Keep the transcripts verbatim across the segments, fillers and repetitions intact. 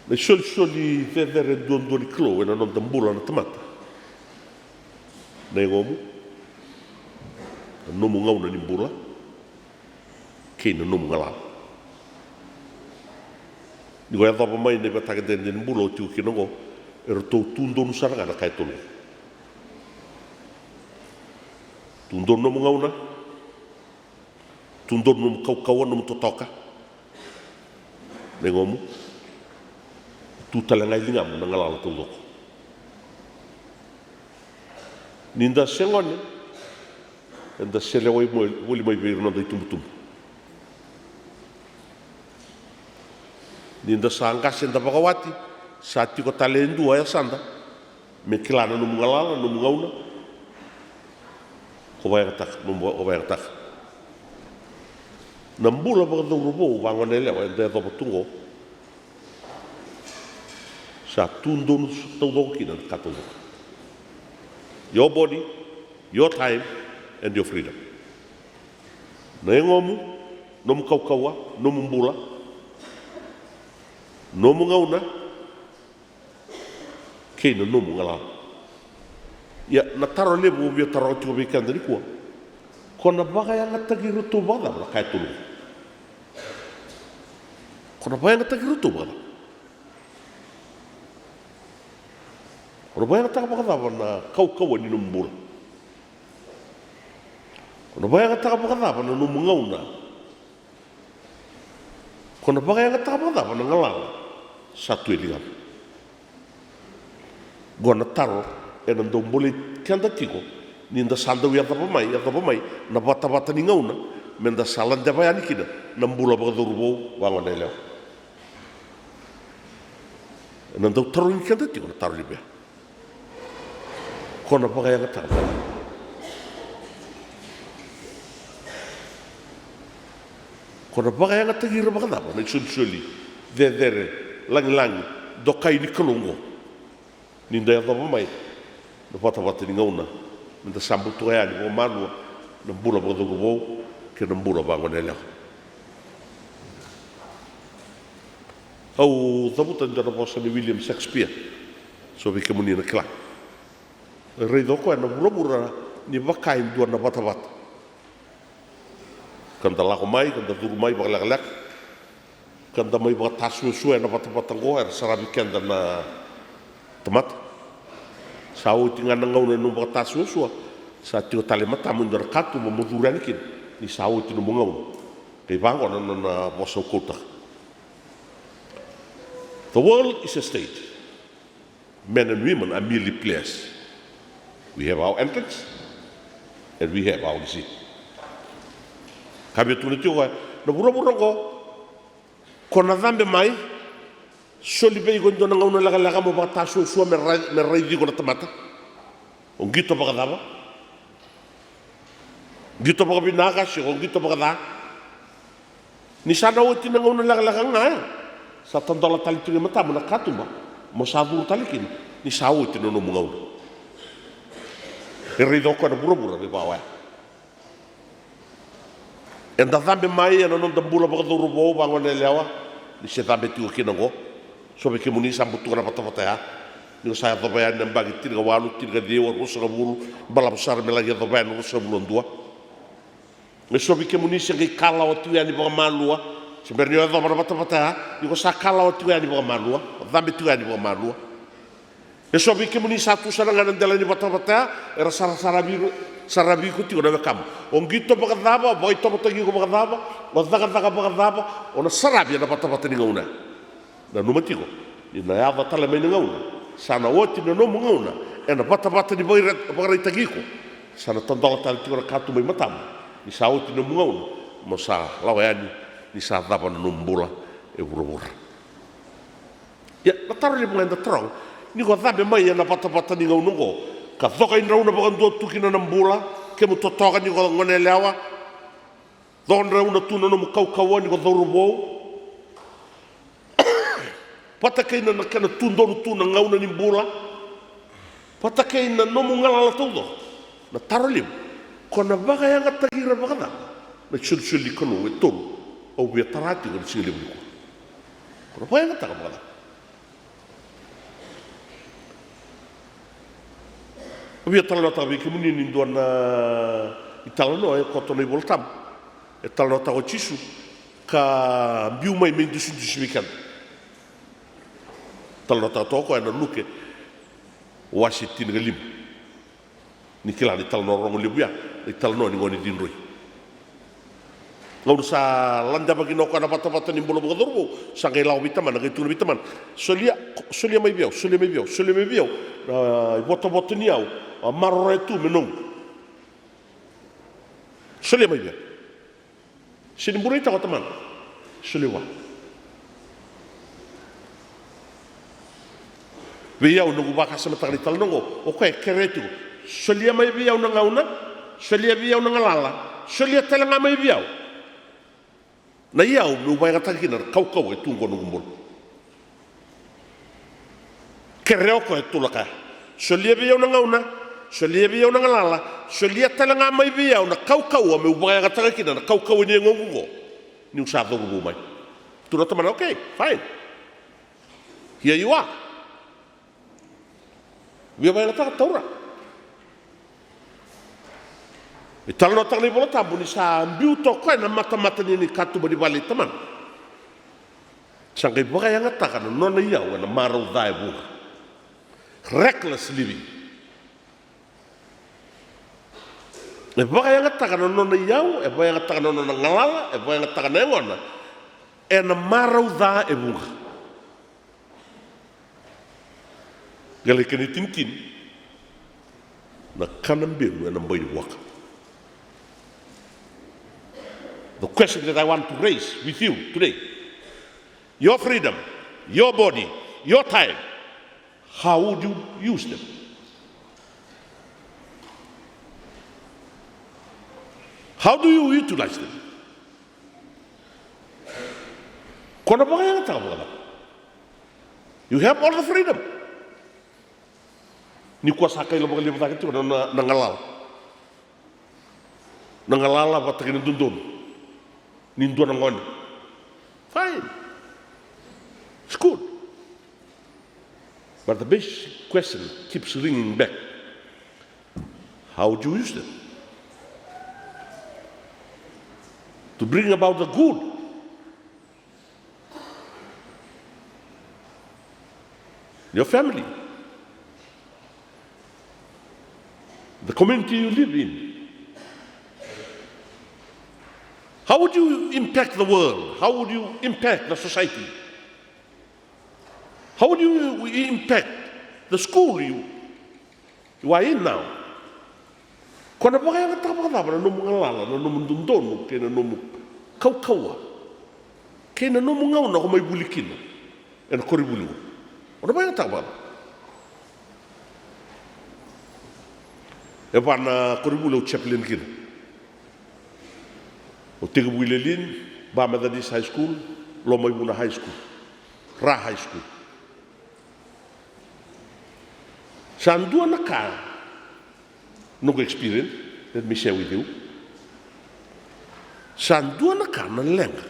Na isolisoli cecere duadua ni Kalou ena noda bula na tamata. Na yagomu, na nomu gauna ni bula, kei na nomu galala. Ni ko yacova mai na ivakatakidede ni bula o tiko kina oqo, eratou tu donu sara ga na ka e tolu. Tu donu nomu gauna, tu donu nomu kaukauwa, nomu totoka, na yagomu, tu tale ga e ligamu na galala taucoko. Ni da se gone, eda se lewai voli mai vei ira na noda itubutubu. Ni da sa qase, eda vakawati, sa tiko tale e dua e yasada me kila na nomu galala, na nomu gauna. Ko vakayagataka, nomu, ko vakayagataka. Na bula vakacauravou vagoneyalewa eda yacova tu oqo, sa tu donu taucoko kina na ka taucoko. Your body, your time, and your freedom. Na yagomu, nomu kaukauwa, nomu bula, nomu gauna, kei na nomu galala. Ia, na taro levu au via taroga tiko vei keda nikua, ko na vakayagataki iratou vakacava na ka e tolu? Ko na vakayagataki iratou vakacava? Ko na vakayagataka vakacava na kaukauwa ni nomu bula? Ko na vakayagataka vakacava na nomu gauna? Ko na vakayagataka vakacava na galala sa tu e ligamu? Oqo na taro ena dau bolei keda tiko ni da sa dau yacova mai, yacova mai na vatavata ni gauna, me da sa ladeva yani kina na bula vakacauravou vagoneyalewa. Ena dau tarogi keda tiko na taro levu ya. Ko na vakayagataka vakacava? Ko na vakayagataki ira vakacava na isolisoli cecere, lagilagi, dokai ni Kalou oqo? Ni da yacova mai na vatavata ni gauna, me da sa butuka yani vakamalua na bula vakacauravou kei na bula vagoneyalewa. Au cavuta e dua na vosa nei William Shakespeare, so vei kemuni na kila. E raica o koya na vuravura ni vaka e dua na vatavata. Ka da lako mai, ka da curu mai vakalekaleka, ka da mai vakatasuasua ena vatavata oqo, era saravi keda na tamata. Sa oti ga na gauna e nomu vakatasuasua, sa tiko tale e matamu e dua na katuba mo curu yani kina, ni sa oti nomu gauna. Kei vaqo na nona vosa au kautaka. The world is a stage. Men and women are merely players. We have our entrance and we have our exit. Ka via tukuna tiko o koya, na vuravura oqo, ko na cabe mai, soli vei iko e dua na gauna lekaleka mo vakatasuasua me rai-, me raici iko na tamata. O qito vakacava? Qito vakavinaka se ko qito vakaca? Ni sa na oti na gauna lekaleka ga ya, sa tadola tale tiko e matamu na katuba mo sa curu tale kina, ni sa oti na nomu gauna. E raica o koya na vuravura me vaka oya. Eda cabe mai ena noda bula vakacauravou vagoneyalewa, ni se cabe tiko kina oqo. So vei kemuni sa butuka na vatavata ya, ni ko sa yacova yani na yabaki tinikawalu, tinikaciwa, ruasagavulu, balavu sara me laki yacova yani ruasagavulu ka dua. E so vei kemuni se qai kalawa tiko yani vakamalua, se bera ni o yacova na vatavata ya, ni ko sa kalawa tiko yani vakamalua, o cabe tiko yani vakamalua. E so vei kemuni sa tu sara ga na dela ni vatavata ya, era sarasaravi, saravi iko tiko na wekamu. O qito vakacava, o vakaitovotaki iko vakacava, o cakacaka vakacava, o na saravi ena vatavata ni gauna ya. Nanuma tiko, ni na yaco tale mai na gauna, sa na oti na nomu gauna ena vatavata ni vakara-, vakaraitaki iko. Sa na tadola tale tiko na katuba i matamu, ni sa oti na nomu gauna mo sa lawa yani, ni sa cava na nomu bula e vuravura. Ia, na taro levu ga eda taroga, ni ko cabe mai ena vatavata ni gauna oqo, ka coka i drauna vakadua tu kina na bula, kemu totoka ni ko goneyalewa, coka i drauna tu na nomu kaukauwa ni ko cauravou, vata kei na, na kena tu donu tu na gauna ni bula, vata kei na nomu galala taucoko. Na taro levu, ko na vakayagataki ira vakacava na isolisoli ni Kalou e tolu au via tara tiko ena siga levu nikua? Ko na vakayagataka vakacava? Au via talanoataka vei kemuni ni dua na italanoa e koto na iVola Tabu. E talanoataka o Jisu ka biu mai me idusidusi vei keda. Talanoataka toka o koya ena Luke wase tinikalima. Ni kila na italanoa rorogo levu ya, na italanoa ni gone cidroi. Gauna sa ladeva kina o koya na vatavata ni bula vakacauravou, sa qai lako vei tamana, qai tukuna vei tamana, solia, solia mai vei au, solia mai vei au, solia mai vei au na ivotavota ni yau a maroroya tu me noqu. Solia mai vei au. Sega ni bureitaka o tamana. Solia vua. Vei au, noqu vakasamataka na italanoa oqo, o koya e kerea tiko, solia mai vei au na gauna, solia vei au na galala, solia tale ga mai vei au na iyau meu vakayagataka kina na kaukauwa e tu oqo noqu bula. Kerea o koya e tu na ka ya. Solia vei au na gauna, solia vei au na galala, solia tale ga mai vei au na kaukauwa meu vakayagataka kina na kaukauwa ni yagoqu oqo niu sa cauravou mai. Tukuna o tamana, okay, fine. Here you are. Via vakayagataka, taura. E talanoataka na iVola Tabu ni sa biu toka o koya na matamata ni katuba ni vale i tamana. Sa qai vakayagataka na nona iyau ena marau ca e vuqa. Reckless living. E vakayagataka na nona iyau, e vakayagataka na nona galala, e vakayagataka na yagona ena marau ca e vuqa. Qai lai kena itinitini, na kana benu ena bai ni vuaka. The question that I want to raise with you today, your freedom, your body, your time, how would you use them? How do you utilize them? Ko na vakayagataka vakacava? You have all the freedom. Nikua sa kaila vakalevu cake tiko na, na, na galala. Na galala vata kei na dodonu ni dua na gone. Fine. It's good. But the basic question keeps ringing back. How would you use them to bring about the good? Your family, the community you live in. How would you impact the world? How would you impact the society? How would you impact the school you, you are in now? Ko na vakayagataka vakacava na nomu galala, na nomu dodonu, kei na nomu kaukauwa, kei na nomu gauna ko mai vuli kina ena koronivuli oqo? Ko na vakayagataka vakacava? E va na koronivuli au chaplain kina. Au tekivu i Lelean, Ba Methodist High School, Lomaivuna High School, Ra High School. Sa dua na ka, noqu experience, let me share with you. Sa dua na ka na leqa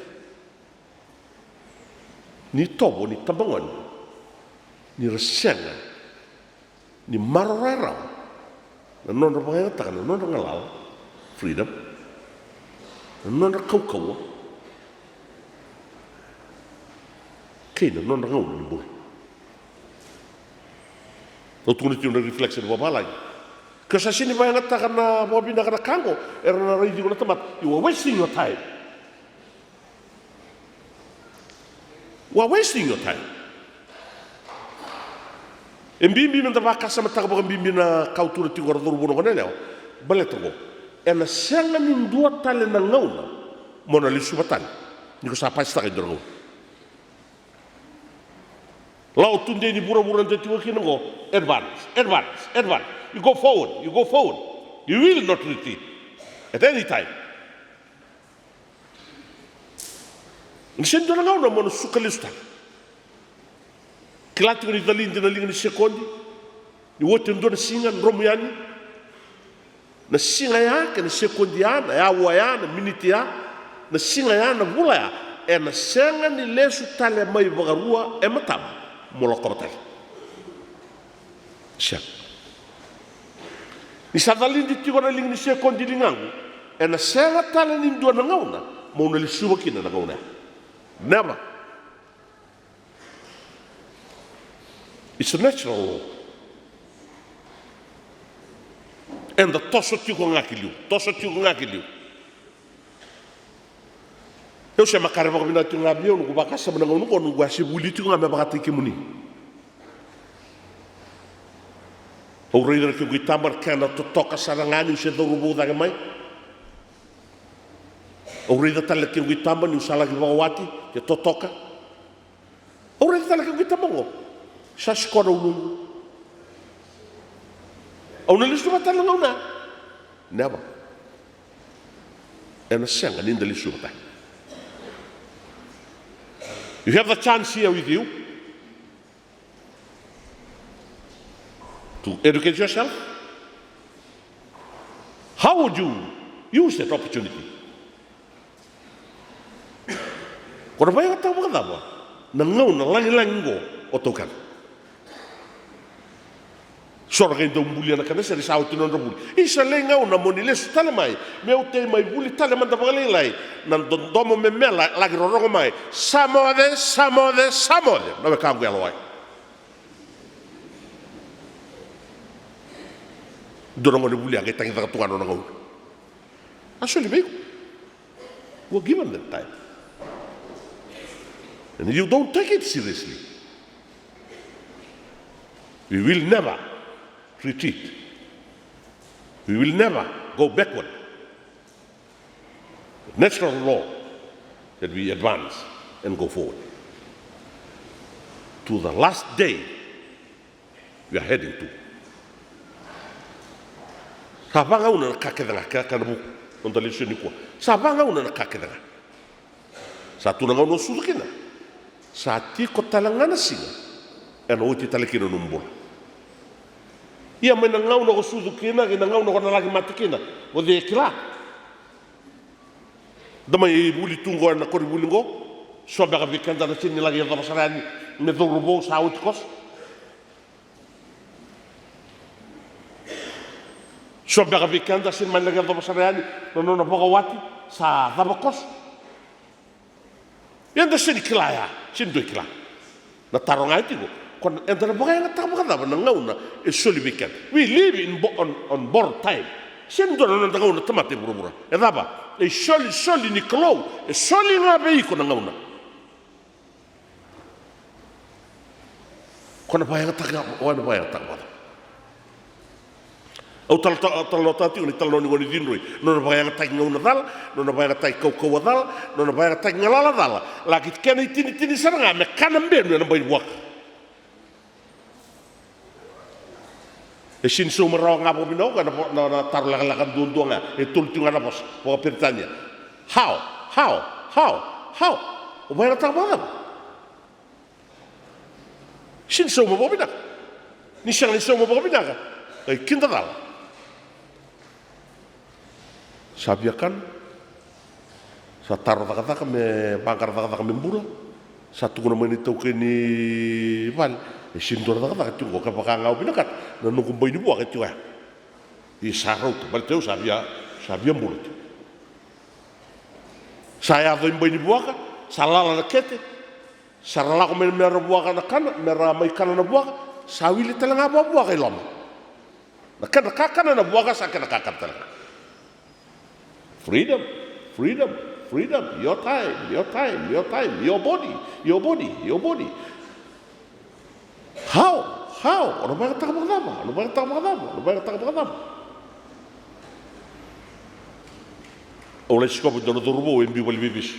ni tovo ni tabagone ni ra sega ni maroroya rawa na nodra vakayagataka na nodra galala, freedom, na nodra kaukauwa, kei na nodra gauna ni bula. Au tukuna tiko na reflection vakavalagi. Ke o sa sega ni vakayagataka na vakavinaka na ka oqo, era na raici iko na tamata, you are wasting your time. You are wasting your time. E bibi meda vakasamataka vakabibi na ka au tukuna tiko, era cauravou, na goneyalewa. Baleta oqo, ena sega ni dua tale na gauna mo na lesuva tale ni ko sa pasitaka e dua na gauna. Lawa tudei ni vuravura eda tiko kina oqo, advance, advance, advance. You go forward, you go forward. You will not retreat at any time. Ni sega ni dua na gauna mo na suka lesu tale. Kila tiko ni calidi na liga ni sekodi, ni oti e dua na siga, dromu yani. Na siga ya kei na sekodi ya, na aua ya, na miniti ya, na siga ya, na vula ya, ena sega ni lesu tale mai vakarua e matamu mo lakova tale. Sega. Ni sa calidi tiko na liga ni sekodi, ligaqu, ena sega tale ni dua na gauna mo na lesuva kina na gauna ya. Never. It's a natural law. Eda toso tiko ga ki liu, toso tiko ga ki liu. Au se makare vakavinaka tiko ga vei au noqu vakasama na gauna oqo, noqu a se vuli tiko ga me vakataki kemuni. Au raica na kequ itaba na kena totoka sara ga niu se cauravou cake mai. Au raica tale na kequ itaba niu sa laki vakawati ke totoka. Au raica tale na kequ itaba oqo, sa sikona uluqu. Au na lesuva tale na gauna? Never. Ena sega ni da lesuva tale. You have the chance here with you to educate yourself. How would you use that opportunity? Ko na vakayagataka vakacava na gauna lagilagi oqo, o taukena? So ra qai dau bulia na kena sere, sa oti na nodra vuli. Isa, lai gauna mo ni lesu tale mai, meu tei mai vuli tale mada vakalailai. Na dodomo memela laki rorogo mai. Sa moce, sa moce, sa moce, na wekaqu yalowai. Dua na gone vuli a qai tagicaka tu ga na nona gauna. A soli vei iko. You are given that time. And you don't take it seriously. We will never retreat. We will never go backward. Natural law that we advance and go forward to the last day we are heading to. Sa vagauna na ka kece ga, kena, kena vuku noda lesoni nikua. Sa vagauna na ka kece ga. Sa tu na gauna o sucu kina. Sa tiko tale ga na siga ena oti tale kina nomu bula. Ia mai na gauna ko sucu kina kei na gauna ko na laki mate kina, o cei e kila? Da mai vuli tu oqo ena koronivuli oqo, so beka vei keda na sega ni laki yacova sara yani me cauravou, sa oti koso. So beka vei keda sega ni mai laki yacova sara yani na nona vakawati, sa cava koso. Ia da sega ni kila ya, sega ni dua e kila. Na taro ga e tiko, ko na, eda na vakayagataka vakacava na gauna e soli vei keda? We live in bo-, on, on borrowed time. Sega ni dua na noda gauna tamata e vuravura. E cava? E isolisoli ni Kalou, e soli ga vei iko na gauna. Ko na vakayagataka, o na vakayagataka vakacava? Au tala, tala, talanoataka tiko na italanoa ni gone cidroi, nona vakayagataki gauna cala, nona vakayagataki kaukauwa cala, nona vakayagataki galala cala. Laki kena itinitini sara ga me kana benu ena bai ni vuaka. E sega ni sauma rawa ga vakavinaka na vo-, na, na taro lekaleka duadua ga, e tolu tiko ga na vosa vakaperitania. How? How? How? How? O vakayagataka vakacava? Sega ni sauma vakavinaka. Ni sega ni sauma vakavinaka, e kidacala. Sa via kana. Sa taro cakacaka me vaqara cakacaka me bula. Sa tukuna mai na itaukei ni vale, e sega ni dua na cakacaka tiko qo, kevaka ga o vinakata, na noqu bai ni vuaka e tiko ya. Ia sa rauta, baleta au sa via, sa via bula tiko. Sa yaco i bai ni vuaka, sa lala na kete. Sa ra lako mai me ra vuaka na kana, me ra mai kana na vuaka, sa wili tale ga vakavuaka i loma. Na kedra kakana na vuaka, sa kedra kakana tale ga. Freedom, freedom, freedom. Your time, your time, your time. Your body, your body, your body. How? How? O na vakayagataka vakacava? O na vakayagataka vakacava? O na vakayagataka vakacava? Au lai sikova e dua na cauravou e biu vale ni veivesu.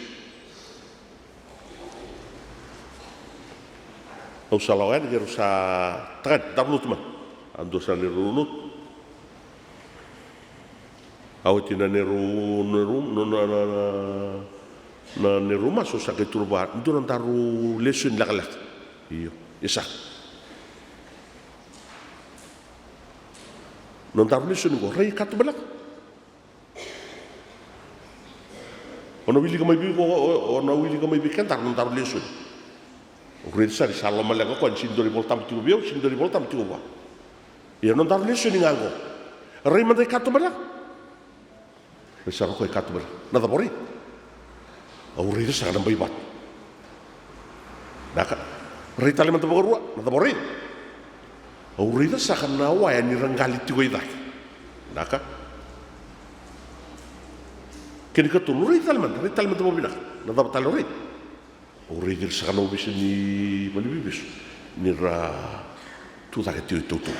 Au sa lako yani, keirau sa tagane, daru lotu mai. A dua sa neirau lotu. A oti na neirau, neirau, na, na, na, na, na neirau masu, au sa qai tukuna vua, dua na daru lesoni lekaleka. Io, e sa. Na daru lesoni qo, rai katubaleka. O na wilika mai vei iko, o, o, o na wilika mai vei kedaru na daru lesoni. Au raica sara ni sa lomaleka o koya ni sega ni dua na iVolatabu tiko vei au, sega ni dua na iVolatabu tiko vua. Ia na daru lesoni ga qo. Rai mada i katuba ya. Rai sara o koya i katuba ya. Na cava o rai? Au raica saka na bai vatu. Naka. Rai tale mada vakarua. Na cava o rai? Au raica saka na waya ni ra qali tiko i cake. Naka. Kena ikatolu, rai tale mada, rai tale mada vakavinaka. Na cava tale o rai? Au raici ira saka na ovisa ni valeniveivesu ni ra tu cake tiko i tautau.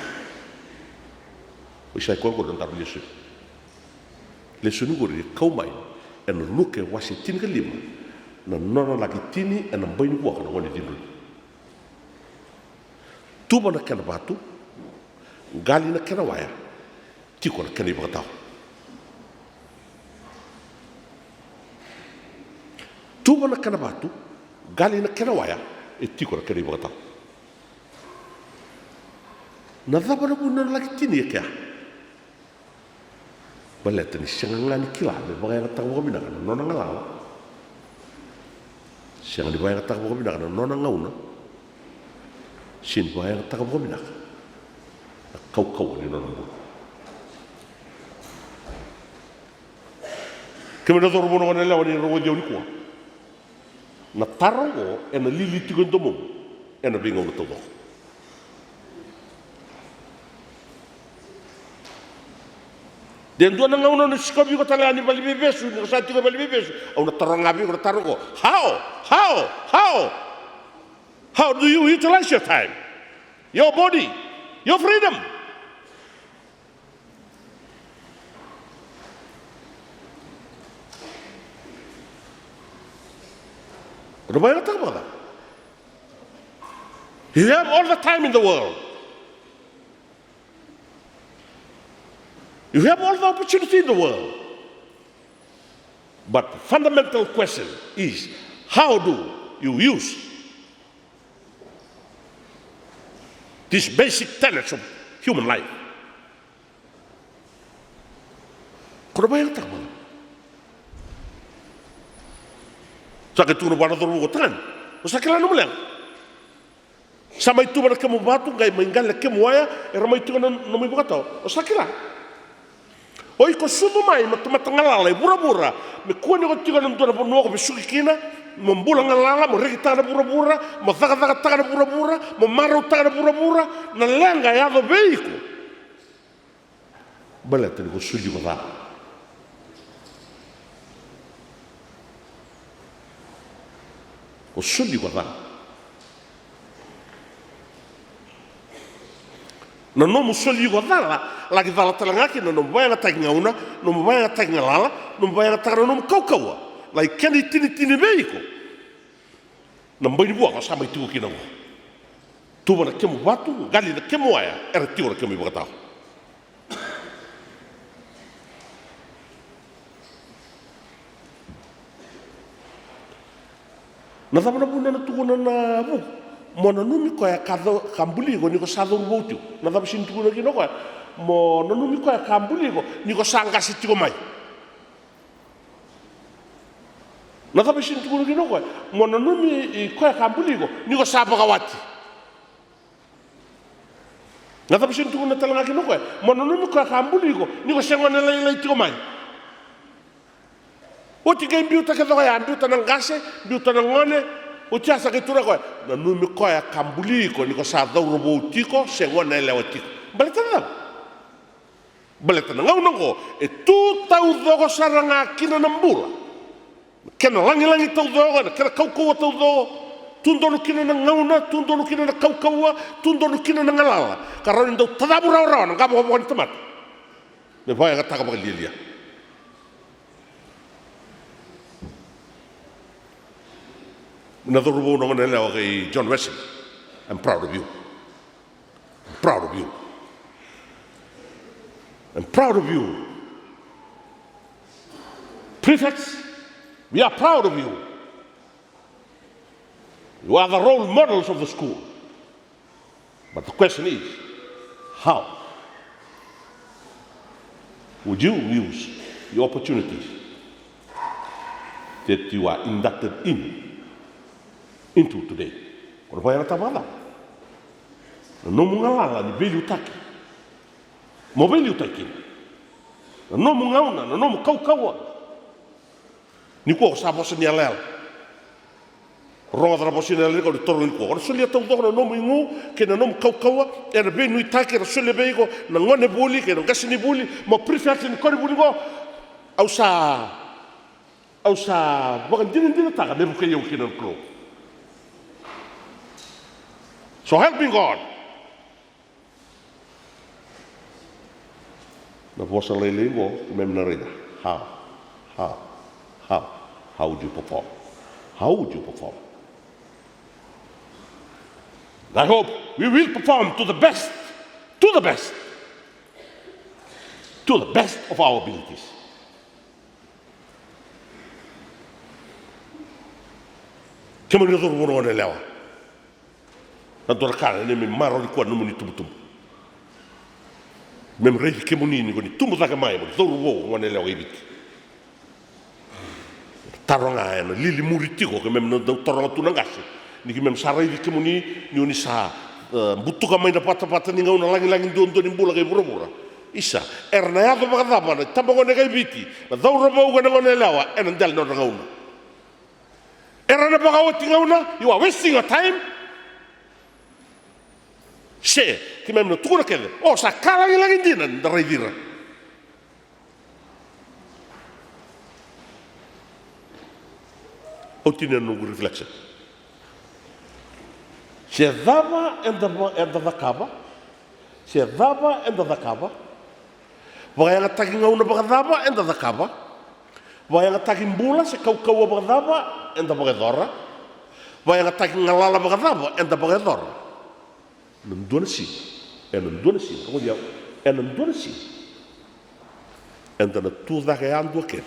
Oi, sa i koya oqori na daru lesoni. Lesoni oqori e kau mai ena Luke wase tinikalima, na nona laki tini, ena bai ni vuaka na gone cidroni. Tuva na kena vatu, qali na kena waya, tiko na kena ivakatawa. Tuva na kena vatu, qali na kena waya, e tiko na kena ivakatawa. Na cava na vuna na laki tini e kea? Baleta ni sega ga ni kila me vakayagataka vakavinaka na nona galala. Sega ni vakayagataka vakavinaka na nona gauna. Sega ni vakayagataka vakavinaka na kaukauwa ni nona bula. Kemuni na cauravou, na goneyalewa ni rogoci au nikua. Na taro oqo ena lili tiko e domomu ena veigauna taucoko. De dua na gauna au na sikovi iko tale yani valeniveivesu, ni ko sa tiko e valeniveivesu, au na taroga vei iko na taro oqo. How? How? How? How do you utilize your time? Your body? Your freedom? O na vakayagataka vakacava? You have all the time in the world. You have all the opportunity in the world. But the fundamental question is, how do you use these basic tenets of human life? Ko na vakayagataka vakacava? Sa qai tukuna vua na cauravou, tagane, o sa kila nomu leqa. Sa mai tuva na kemu vatu, qai mai qali na kemu waya, era mai tiko na nomu ivakatawa. O sa kila. O iko sucu mai mo tamata galala e vuravura, me kua ni ko tiko ena dua na vanua ko vesuki kina, mo bula galala, mo rekitaka na vuravura, mo cakacakataka na vuravura, mo marautaka na vuravura, na leqa e yaco vei iko. Baleta ni ko soli iko cala. Ko soli iko cala. Na nomu soli iko cala, laki cala tale ga kina na nomu vakayagataki gauna, nomu vakayagataki galala, nomu vakayagataka na nomu kaukauwa. Lai kena itinitini vei iko na bai ni vuaka o sa mai tiko kina oqo. Tuva na kemu vatu, qali na kemu waya, era tiko na kemu ivakatawa. Na cava na vuna na tukuna na vuku? Mo nanumi koya ka cau-, ka buli iko ni ko sa cauravou tiko. Na cava sega ni tukuna kina o koya? Mo nanumi koya ka buli iko ni ko sa qase tiko mai. Na cava e sega ni tukuna kina o koya? Mo nanumi i koya ka buli iko ni ko sa vakawati. Na cava e sega ni tukuna tale ga kina o koya? Mo nanumi koya ka buli iko ni ko se gone lailai tiko mai. Oti qai biuta kece o koya, biuta na qase, biuta na gone. Oti ya sa qai tukuna o koya, nanumi koya ka buli iko ni ko sa cauravou tiko, se gone yalewa tiko. Baleta na cava? Baleta na gauna oqo e tu taucoko sara ga kina na bula. Na kena lagilagi taucoko, na kena kaukauwa taucoko. Tu donu kina na gauna, tu donu kina na kaukauwa, tu donu kina na galala. Ka rawa ni dau tacavu rawarawa na qavokavoka ni tamata me vakayagataka vakalialia. Na cauravou, na gone yalewa kei John Wesley, I'm proud of you. I'm proud of you. I'm proud of you. Prefects, we are proud of you. You are the role models of the school. But the question is, how would you use the opportunities that you are inducted in, into today? Ko na vakayagataka vakacava na nomu galala ni veiliutaki? Mo veiliutaki kina. Na nomu gauna, na nomu kaukauwa. Nikua o sa vosa ni yalayala. Rogoca na vosa ni yalayala nikua, ni toro nikua. O na solia taucoko na nomu igu kei na nomu kaukauwa ena veinuitaki era solia vei iko na gonevuli kei na qasenivuli, mo prefect ni koronivuli oqo. Au sa, au sa vakadinadinataka me vukei au kina na Kalou. So help me God. Na vosa lailai oqo, keimami na raica. How? How? How? How would you perform? How would you perform? I hope we will perform to the best, to the best, to the best of our abilities. Kemuni na cauravou, na goneyalewa. Na dua na ka na neimami marau nikua na nomuni tubutubu. Keimami raici kemuni ni ko ni tubu cake mai mo ni cauravou, goneyalewa i Viti. Taro ga ena lilimuri tiko, keimami na dau taroga tu na qase. Ni keimami sa raici kemuni ni o ni sa, e, butuka mai na vatavata ni gauna lagilagi duadua ni bula kei vuravura. Isa, era na yaco vakacava na itabagone kei Viti, na cauravou kei na goneyalewa ena dela ni nodra gauna? Era na vakaoti gauna, you are wasting your time. Se keimami na tukuna kece, o sa ka lagilagi dina ni da raici ira. Au tinia na noqu reflection. Se cava eda va-, eda cakava, se cava eda cakava, vakayagataki gauna vakacava eda cakava, vakayagataki bula se kaukauwa vakacava eda vakayacora, vakayagataki galala vakacava eda vakayacora, na dua na siga, ena dua na siga, rogoci au, ena dua na siga, eda na tu cake yadua kece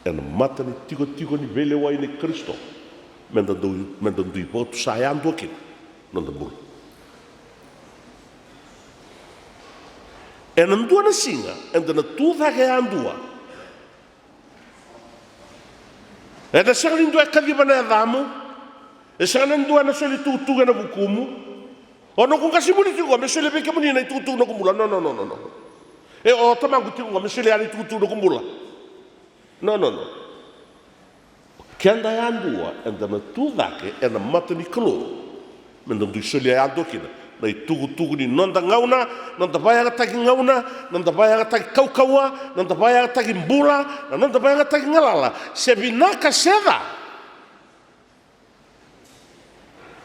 ena mata ni tikotiko ni veilewai nei Karisito, meda dui, meda dui vakatusa yadua kina na noda bula. Ena dua na siga eda na tu cake yadua. Ena sega ni dua e kaciva na yacamu. E sega ni dua ena soli tukutuku ena vukumu. O noqu qasenivuli tiko me solia vei kemuni na itukutuku ni noqu bula. No, no, no, no, no. E o tamaqu tiko ga me solia na itukutuku ni noqu bula. No, no, no. Keda yadua eda na tu cake ena mata ni Kalou, meda dui solia yadua kina na itukutuku ni noda gauna, noda vakayagataki gauna, noda vakayagataki kaukauwa, noda vakayagataki bula, na noda vakayagataki galala, se vinaka se ca.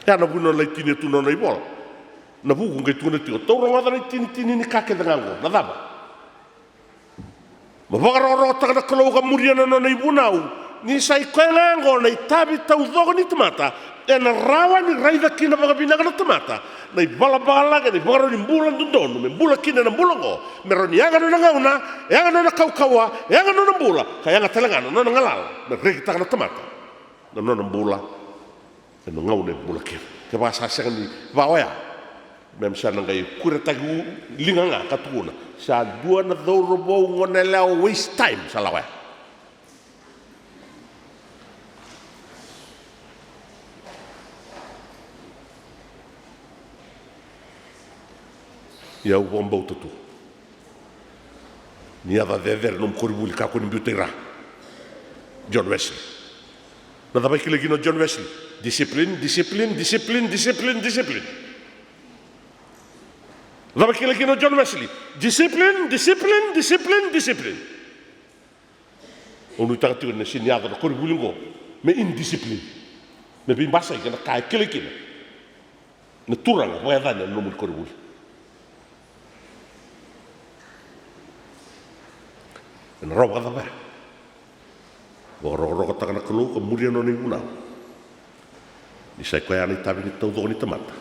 Ia na vuna na lai tinia tu na nona ivola. Na vuku qai tukuna tiko, tou rogoca na itinitini ni ka kece ga oqo. Na cava? Mo vakarokorokotaka na Kalou ka muria na nona ivunau. Ni sa i koya ga oqo na itavi taucoko ni tamata ena rawa ni raica kina vakavinaka na tamata na ivalavala kei na ivakarau ni bula dodonu me bula kina ena bula oqo, me rawa ni yaga na nona gauna, yaga na nona kaukauwa, yaga na nona bula, ka yaga tale ga na nona galala me rekitaka na tamata na nona bula ena gauna e bula kina. Kevaka sa sega ni vaka oya, me sa na qai kuretaki liga ga ka tukuna, sa dua na cauravou, goneyalewa waste time, sa lako ya. Ia au vakabauta tu ni yaca cecere na nomu koronivuli, kakua ni biuta i ra. John Wesley. Na cava e kilai kina o John Wesley? Discipline, discipline, discipline, discipline, discipline. Na cava e kilai kina o John Wesley? Discipline, discipline, discipline, discipline. Au nuitaka tiko ni na sega ni yaco na koronivuli oqo me indiscipline, me veibasai kei na ka e kilai kina na Turaga vakayacani ena nomuni koronivuli. Ena rawa vakacava ya? Vakarokorokotaka na Kalou ka muria na nona ivunau. Ni sa i koya na itavi ni taucoko ni tamata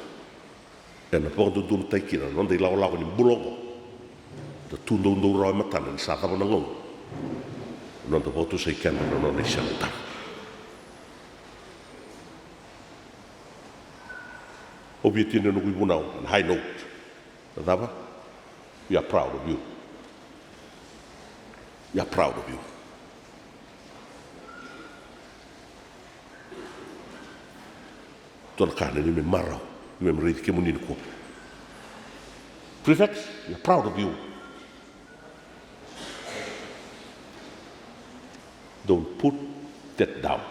ena vakadodonutaki kina na noda ilakolako ni bula oqo. Da tu doudou rawa e matana ni sa cava na gauna, na noda vakatusai keda na nona isevu tabu. Au via tinia na noqu ivunau on a high note. Na cava? We are proud of you. We are proud of you. Dua na ka na neimami marau, neimami raici kemuni nikua. Prefect, we are proud of you. Don't put that down.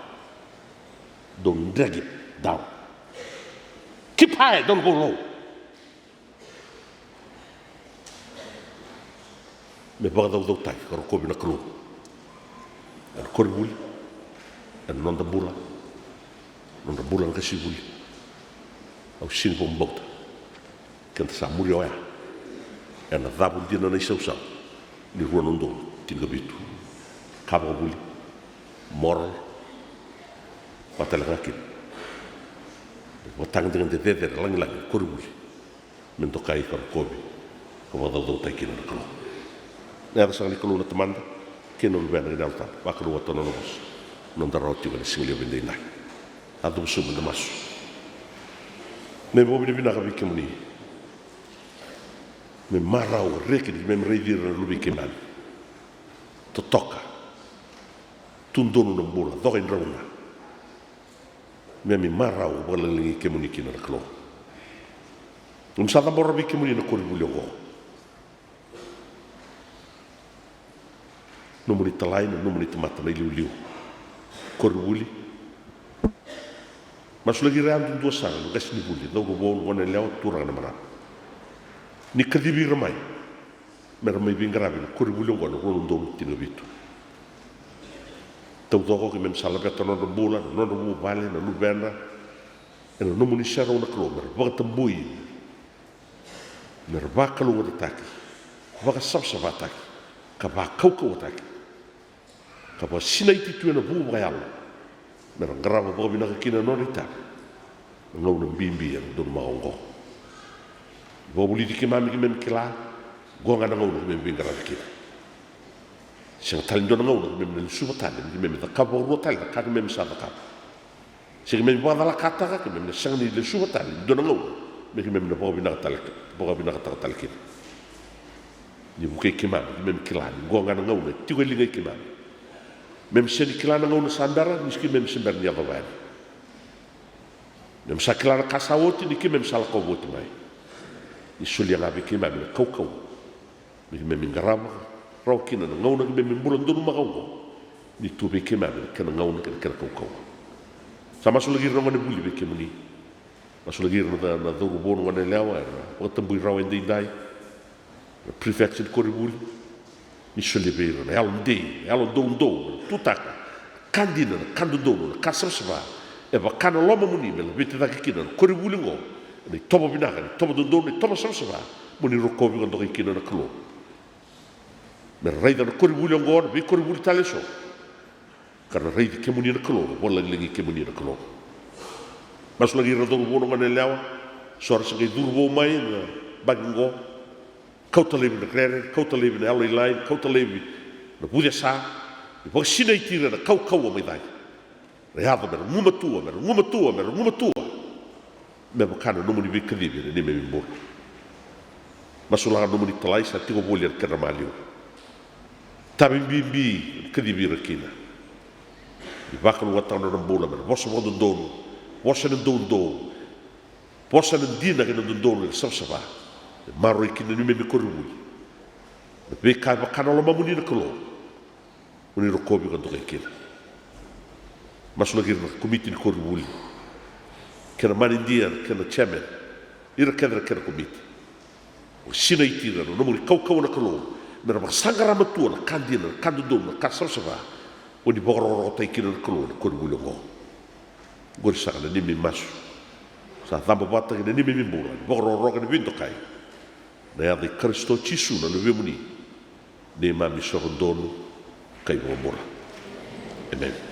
Don't drag it down. Keep high, don't go low. Me vakacaucautaki ka rokovi na Kalou ena koronivuli, ena noda bula, nodra bula na qasenivuli. Au sega ni vakabauta keda sa muria oya ena cavu dina na isausau ni rua na udolu tinikavitu. Ka vakavuli, moral, vakatalega kina vakatagedegede cecere lagilagi koronivuli me dokai ka rokovi ka vakacaucautaki kina na Kalou. Na yaca sara ni Kalou na Tamada kei na Luvena kei na Yalo Tabu. Vakalougatataka na nona vosa, noda rawa tiko ena siga levu edaidai. A cuva sobu meda masu. Me vakavinavinaka vei kemuni. Me marau, reki ni keimami raici ira na luvei keimami. Totoka. Tu donu na bula, coka i drauna. Me keimami marau, vakalagilagi kemuni kina na Kalou. Keimami sa cabora vei kemuni na koronivuli oqo. Nomuni talai, na nomuni tamata na iliuliu. Koronivuli. Masulaki ira yadudua sara na qasenivuli, cauravou, na goneyalewa, turaga, na marama. Ni kacivi ira mai me ra mai veiqaravi ena koronivuli oqo ena rua na udolu tinikavitu. Taucoko keimami sa laveta na nodra bula, na nodra vuvale, na luvedra, ena nomuni serau na Kalou, me ra vakatabui, me ra vakalougatataki, vakasavasavataki, ka vakaukauwataki, ka vakasinaiti tu ena vuku vakayalo me ra qarava vakavinaka kina na nodra itavi na gauna bibi ena donumaka oqo. Vakavulici keimami, keimami kila oqo ga na gauna keimami veiqaravi kina. Sega tale ni dua na gauna keimami na lesuva tale, keimami cakava vakarua tale na ka keimami sa cakava. Se keimami vakacalakataka, keimami na sega ni lesuva tale e dua na gauna me keimami na vakavinakataka tale kina. Ni vukei keimami, keimami kila ni oqo ga na gauna e tiko e liga i keimami. Keimami sega ni kila na gauna sa bera, ni keimami se bera ni yacova yani. Keimami sa kila na ka sa oti, ni keimami sa lakova oti mai. Ni solia ga vei keimami na kaukauwa me keimami qarava rawa kina na gauna keimami bula donumaka oqo, ni tu vei keimami na kena gauna kei na kena kaukauwa. Sa masulaki ira na gonevuli vei kemuni. Masulaki ira na cauravou, na goneyalewa era vakatabui rawa edaidai, na prefect ni koronivuli. Ni solia vei ira na yalo dei, na yalo doudou me ra tutaka na ka dina, na ka dodonu, na ka savasava. E vaka na lomamuni me laveti cake kina na koronivuli oqo ena itovo vinaka, na itovo dodonu, na itovo savasava. Mo ni rokovi ka dokai kina na Kalou. Me ra raica na koronivuli oqo, na veikoronivuli tale eso, ka ra raici kemuni na Kalou, vakalagilagi kemuni na Kalou. Masulaki ira na cauravou, na goneyalewa, so era se qai curu vou mai na baki oqo. Kauta laivi na rere, kauta laivi na yalolailai, kauta laivi na vucesa. Ni vakasinaiti ira na kaukauwa mai cake. Ra yaco me ra gumatua, me ra gumatua, me ra gumatua. Me vaka na nomuni veikacivi ena neimami bula. Masulaka na nomuni talai sa tiko voli ena kedra maliwa. Tavi bibi ni kacivi ira kina. Ni vakalougatataka na nodra bula me ra vosa vakadodonu, vosa ena doudou, vosa ena dina kei na dodonu, ena savasava. Me maroroi kina na neimami koronivuli na veika e vaka na lomamuni na Kalou. Mo ni rokovi ka dokai kina. Masulaki ira na komiti ni koronivuli, kena manidia, kena chairman, ira kece na kena komiti. Vakasinaiti ira na nomuni kaukauwa na Kalou, me ra vakasaqara matua na ka dina, na ka dodonu, na ka savasava. Mo ni vakarokorokotaki kina na Kalou na koronivuli oqo. Oqori saka na neimami masu. Sa caba vata kei na neimami bula, vakarokoroko, ni veidokai. Na yaca i Karisito Jisu na Luvemuni, neimami isoro donu ka ivakabula. Emeni.